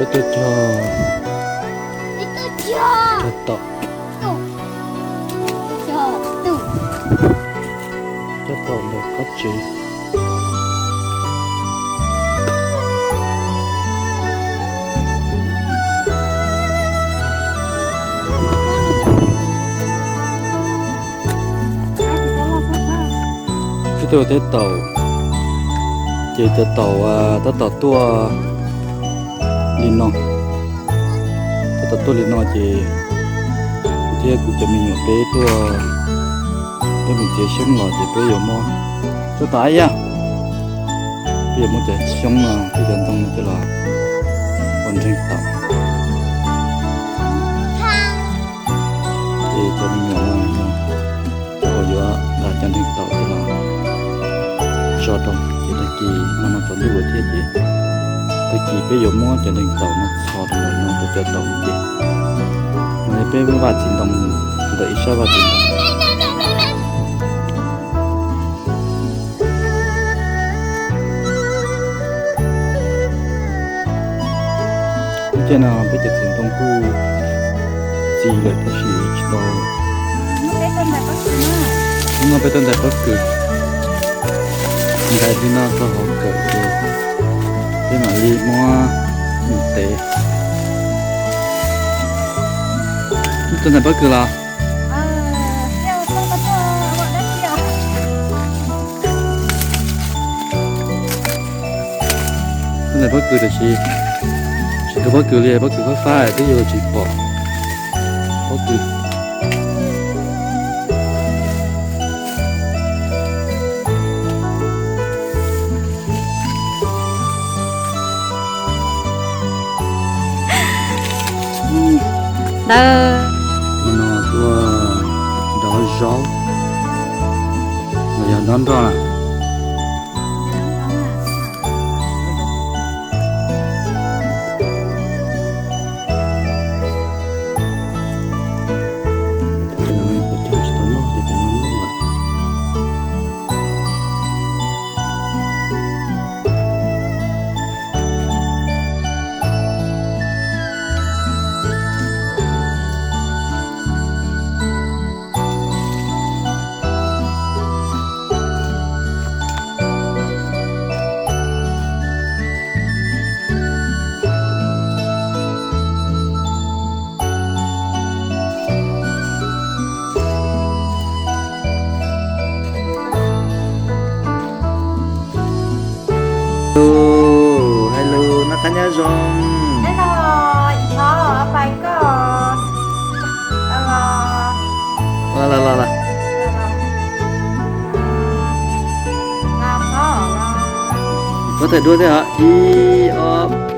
Peb tuaj cog, cog taum, cog taum ntawm qab tsev. Peb tuaj teb taum, ces cov taum tab tom tuaj li no, tab tom tuaj li no ces kuv thiab kuv cov me nyuam peb tuaj, peb mus txiav xyoob los ces peb yuav muab, tuaj tom ib yam, peb yuav muab cov xyoob no thiab cov ntoo coj los ua nreeg taum. Ces cov me nyuam no, cov uas yuav nqa cov nreeg taum coj los tso rau, ces tag kis no no tsaus ntuj lawm thiab ces tag kis peb yuav muab cov nreeg taum no txhos rau ntawm no rau cov taum ces, no yog peb vaj txiv ntoo, ntawm ib sab vaj txiv ntoo. Lub caij no peb cov txiv ntoo kuj txi lawm tab sis tsis tau. Hnub no peb tuaj ntais pob kws, ntais li no rau hauv kawm ces peb mam li muab mus tev. Tuaj ntais pob kws los? Tuaj ntais pob kws tiam sis tsis ntug pob kws li, pob kws fab fab twb yuav tsis pom pob kws. Ntawd no tuaj nrov zaub los yog nrov nroj na. Hello, noj qab nyob zoo. Los los los. Pov thaij duab thiab hos, ib ob.